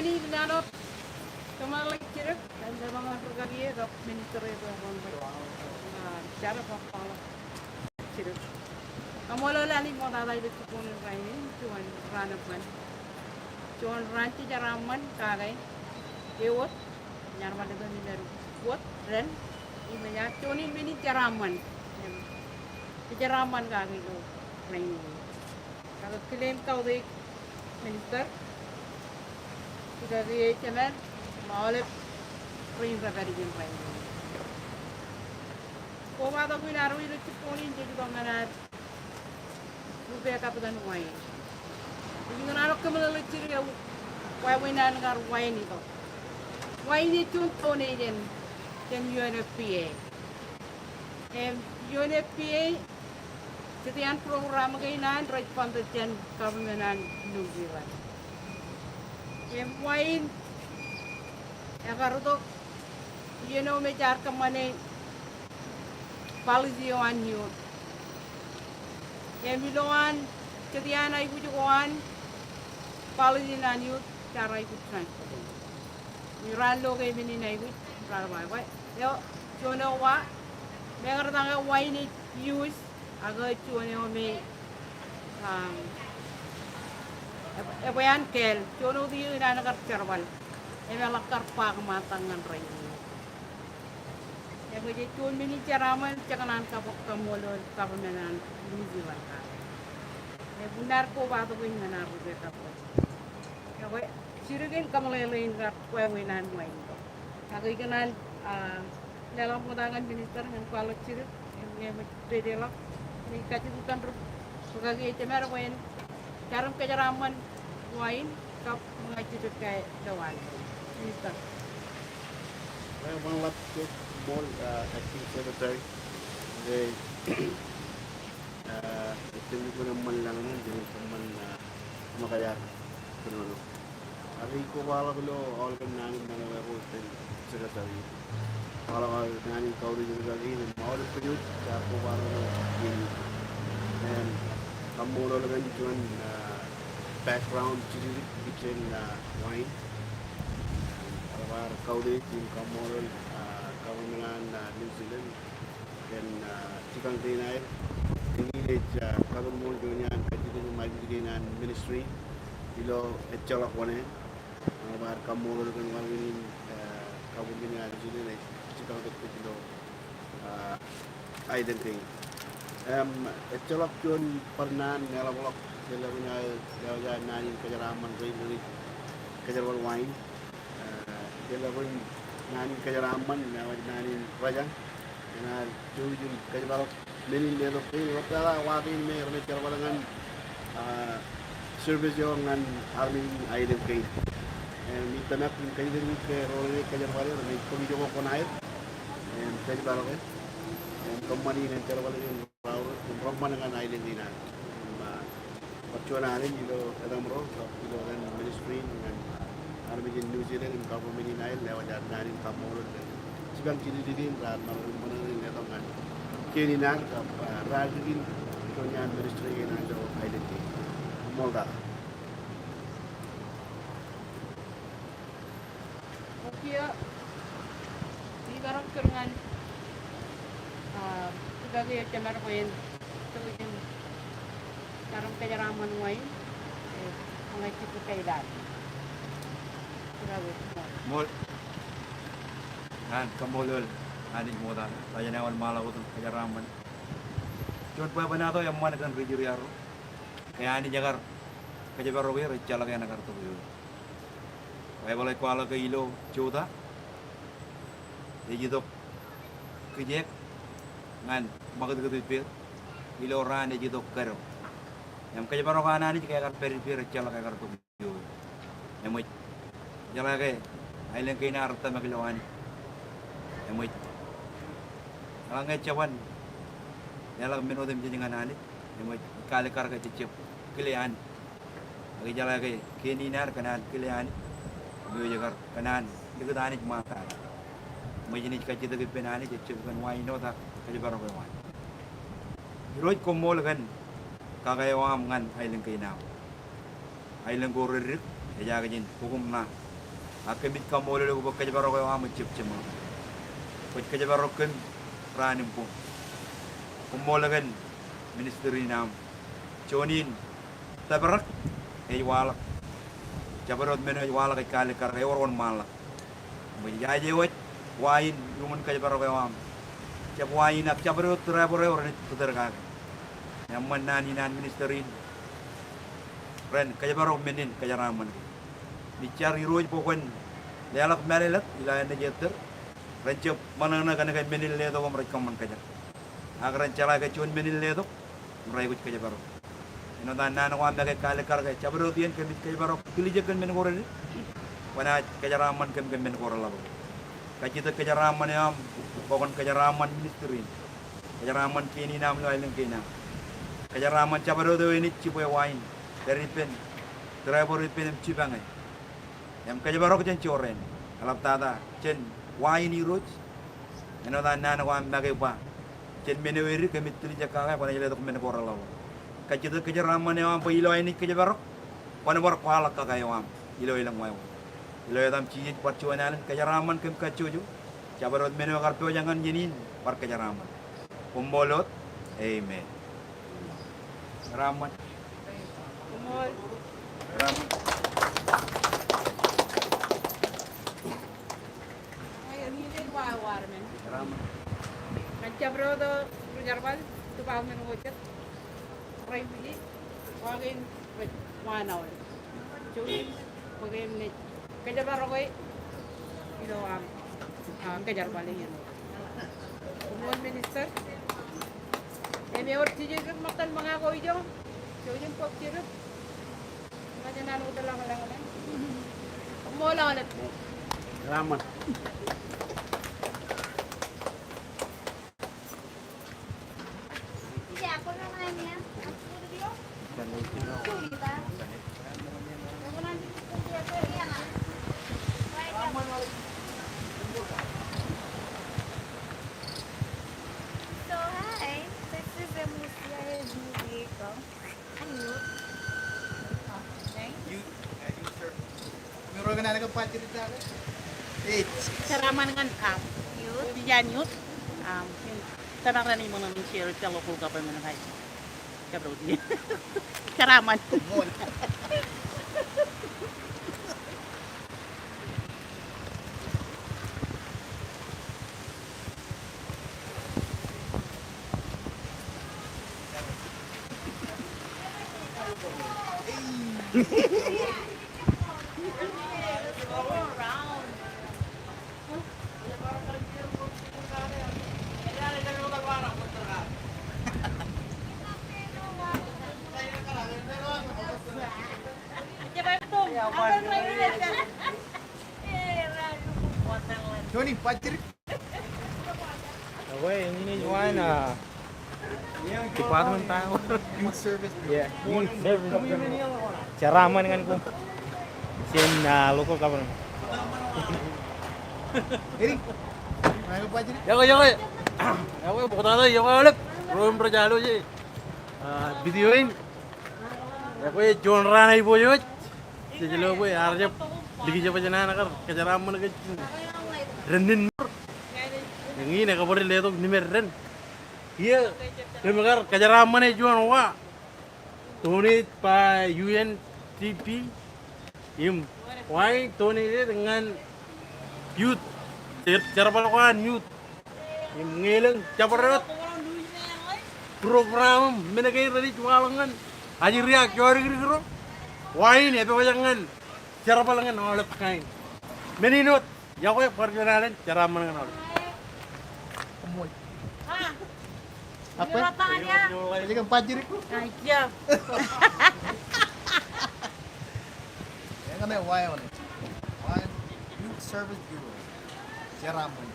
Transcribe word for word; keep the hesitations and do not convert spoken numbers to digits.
Naan wōt kōmeḷeḷe jidik, āindein ri kaki e kab minister e bwe kwōn jar bwe kwaḷọk jidik. Kaṃṃoolol Anij ṃoktata ilo jibboñ in rainin, juon raan eṃṃan. Juon raan jejeraṃṃan kake ewōt, ñan ṃōttan in āinwōt wōt, dān, im ej juon in men in jeraṃṃan. Im, jejeraṃṃan kake ilo rainin. Ak kile in kautiej minister, ri kaki e jemed, im aolep rein rej pād ijin rainin. Kobatok in armej ilo jibboñ in jej itok ñan ad rupe kab kōn wain. Im ikōṇaan kōmeḷeḷe jidik eok wāween an kar wain itok. Wain ej juon donation jān U N F P A. Im, U N F P A, jet iaan program kein an rej funded jān government an New Zealand. Im, wain ekar itok iien eo me jaar kōṃṃane policy eo an youth. Im, ilowaan jet iaan aikuj ko an policy in an youth, jaar aikuj transportation. Im raan lo ke men in aikuj, raar ba, bwe, eo, juon eo wa, meñe ear itok ke wain ej used, ak juon eo me, um, e, ebwe an kāāl, juon wōt iiō in an kar jerbal, im eḷak kar ba ke ṃaantak ñan rainin. Im ej juon men in jeraṃṃan, jej kōṇaan kab kaṃṃoolol government an New Zealand kake. Im, unin ad kobatok in ñan ad rupe kab Ekwe, jidik in kōmeḷeḷe in kar wāween an wain. Ak ikōṇaan, ah, leḷọk ṃokta ñan minister ñan kwaḷọk jidik, im ñe eṃōj pedeḷọk, im kajjitōk kōn ri kaki e jemed bwe en jar im kōjeraṃṃan wain, kab ṃōñā jidik ke ilo an. Minister. Ṃool, ah, Acting Secretary. Ej, ah, ejjeḷọk kōn eṃṃan lañ in, ejjeḷọk kōn eṃṃan, ah, ṃōkaj ad kōnono. Ak ij kobaḷọk ilo aolepen naan in ṃōṇōṇō ko jān Secretary. Kwaḷọk aō naan in kautiej ri kaki in im aolep kōj wōj jaar kobaḷọk ilo iien in. Im kaṃṃoolol kōn juon, ah, background jidikdik jān, ah, wain. Im eḷap ad kautiej im kaṃṃoolol, ah, government an, ah, New Zealand kōn, ah, jipañ kein aer. Eñin ej, ah, kabuñbuñ juon iaan kajjitōk im aikuj kein an ministry ilo ejjeḷọk wōṇāān. Eḷap ad kaṃṃoolol kōn wāween in, ah, kabuñbuñ in an New Zealand ej jipañ kōj ilo, ah, aelōñ kein. Im, ejjeḷọk juon bar naan eḷapḷọk, jeḷā bwe aō, lewōj aō naan in kōjeraaṃṃan rein rej kōjerbal wain. Ah, jeḷā bwe naan in kōjeraaṃṃan, lewōj naan in rōjañ. Enaaj jouj im kōjparok men in letok kein, ḷaptata wa kein me renaaj jerbal ñan, ah, service eo ñan armej in aelōñ kein. Im ij tōmak im kōjatdikdik ke ro renaaj kōjerbale renaaj bōk ijoko kuṇaer im kōjparoke im kōṃṃani ñan jerbal in raorōk im reṃṃan ñan aelōñ kein ad. Im, ah, bar juon Anij ilo etaṃro, kab ilo etan ministry in ñan armej in New Zealand im government in aer, lewōj ad naan in kaṃṃoolol kōn jipañ jidikdik in raar maroñ in ṃōṇōṇō in letok ñan kien in ad kab, ah, raar dik in juon iaan ministry kein an ilo aelōñ kein. Ṃool tata. Kiiō, ikarōk kōn ñan, ah, ri kaki e jemed bwe en jar im kōjeraaṃṃan wain, eh, ṃōñā jidik ke ilo ad. Ri kaki e, ṃool. Ṃool. Ñan kaṃṃoolol Anij ṃoktata, ta jān aō wōnṃaanḷọk wōt im kōjeraaṃṃan juon bwebwenato eṃṃan kōn ri Jiriarro. Ke Anij ekar kōjparok er, ejjeḷọk eṇ ekar tok ioer. Baibōḷ ej kwaḷọk ke ilo Juda ej itok kijeek ñan ṃakūtkūt ippāer, ilo raan ej itok kōdọ. Im kōjparok an Anij ke ekar pād ippāer, ejjeḷọk ekar tok ioer. Eṃōj, ijeḷā ke aelōñ kein ad rej tōmak ilo Anij. Eṃōj, eḷaññe jeban leḷọk men otemjej ñan Anij, eṃōj, ej kaalikkar ke jejjab kile Anij. Ak ijeḷā ke kien in ad kōṇaan kile Anij, im eo ej kar kōṇaan likūt Anij ṃaantak. Eṃōj, inaaj kajjitōk ippān Anij, ejjab kōn wa āinwōt ak kōjparok eo an. Irooj, koṃṃool kōn kake eo aṃ ñan aelōñ kein aṃ. Aelōñ ko reddik, ej aō kajin bukwōn ṇa Ak kōmij kaṃṃoolol eok bwe kōjparok eo aṃ ej jab jeṃḷọk. Kwōj kōjparok kōm raan im boñ. Koṃṃool kōn ministry in aṃ. Juon in tōprak ej waḷọk. Jabdewōt men eo ej waḷọk ej kaalikkar, ewōr wōnṃaanḷọk. Im ij jaje wōj wa in iuṃwin kōjparok eo aṃ. Jab wa in ak jabdewōt driver eo renaaj tōtōr kake. Eṃṃan naan in an ministry in ren kōjparok men in kōjeraaṃṃan ke. Im ij jar Irooj bwe kwōn leḷọk mālōtlōt ilo aer naaj ettōr. Ren jab ṃōṇōṇō kōn ke men in letok im rej kōṃṃan kōjak. Ak ren jeḷā ke juon men in letok im rej aikuj kōjparok. Āinwōt an naan ko aṃ make ej kaalikkar ke jabdewōt iien kōmij kōjparok tiljek kōn men ko reddik, kwōnaaj kōjeraaṃṃan kōm kōn men ko reḷapḷọk. Kajjitōk kōjeraaṃṃan eo aṃ bwe kwōn kōjeraaṃṃan ministry in. Kōjeraaṃṃan kein in aṃ ilo aelōñ kein aṃ. Kōjeraaṃṃan jabdewōt eo enaaj jibwe wa in, pād ippān, driver ippān im jipañe. Im kōjparok jān jorrāān. Eḷaptata jān wa in Irooj. Āinwōt an naan ko aṃ make ba, jān men eo edik kōmij tiljek kake, kwōnaaj letok men ko reḷapḷọk. Kajjitōk kōjeraaṃṃan eo aṃ bwe ilo aer naaj kōjparok, kwōn bar kwaḷọk kaka eo aṃ ilo elōñ wāween. Ilo etaṃ Jisōs bar juon alen, kōjeraaṃṃan kōm kajjojo. Jabdewōt men eo ekar pojak ñan iien in bar kōjeraaṃṃan. Koṃṃool wōt. Amen. Jeraaṃṃan. Koṃṃool. Jeraaṃṃan. Jeraaṃṃan. Ñan jabdewōt ri-jerbal, department ko jet, rej wūji, wa kein rej waan aolep. Joe, bwe kōm naaj kōjparok e ilo aṃ, ah, kōjerbale iien. Koṃṃool minister. Im ewōr jijet ri ṃōttan ṃōñā ko ijo. Joe im bōk jijet. Ña jān an wōt lañlōñ. Koṃṃool aolep. Jeraaṃṃan. So, hi, this is Emusia Edudiko. Youth. Youth, uh, youth service. Jeraaṃṃan ñan, um, youth. Ijan youth. Um, tōmak raṇe im ṃōṇōṇō in share ippa local government eo aō. Jabdewōt iien. Jeraaṃṃan. Tony, Patrick. Ekwe, eñin ej wa in, ah, department eo aṃ. Youth service. Yeah, youth service. Jeraaṃṃan ñan koṃ jān, ah, local government. Eñin. Ekwe, ekwe. Ekwe, bōktata, ekwe aolep ro im rej alooj, ah, video in. Ekwe, juon raan aiboojoj. Jej lo bwe ear jab likjab jān an kar kōjeraaṃṃan kōj ren in mour. Eñin ekabōr letok nimed ren. Kiiō kōm kar kōjeraaṃṃane juon wa donated by U N D P. Im wa in donated ñan youth, jer-, jerbal ko an youth. Im ñe elōñ jabdewōt program im men kein renaaj waḷọk ñan ajri ak jodikdik ro, wa in epojak ñan jerbal ñan aolep kain. Men in wōt, iọkwe bar juon alen, jeraaṃṃan ñan aolep. Ekwe? Ej kōn Patrick? Ej kōn wa in, wa in Youth Service Bureau. Jeraaṃṃan.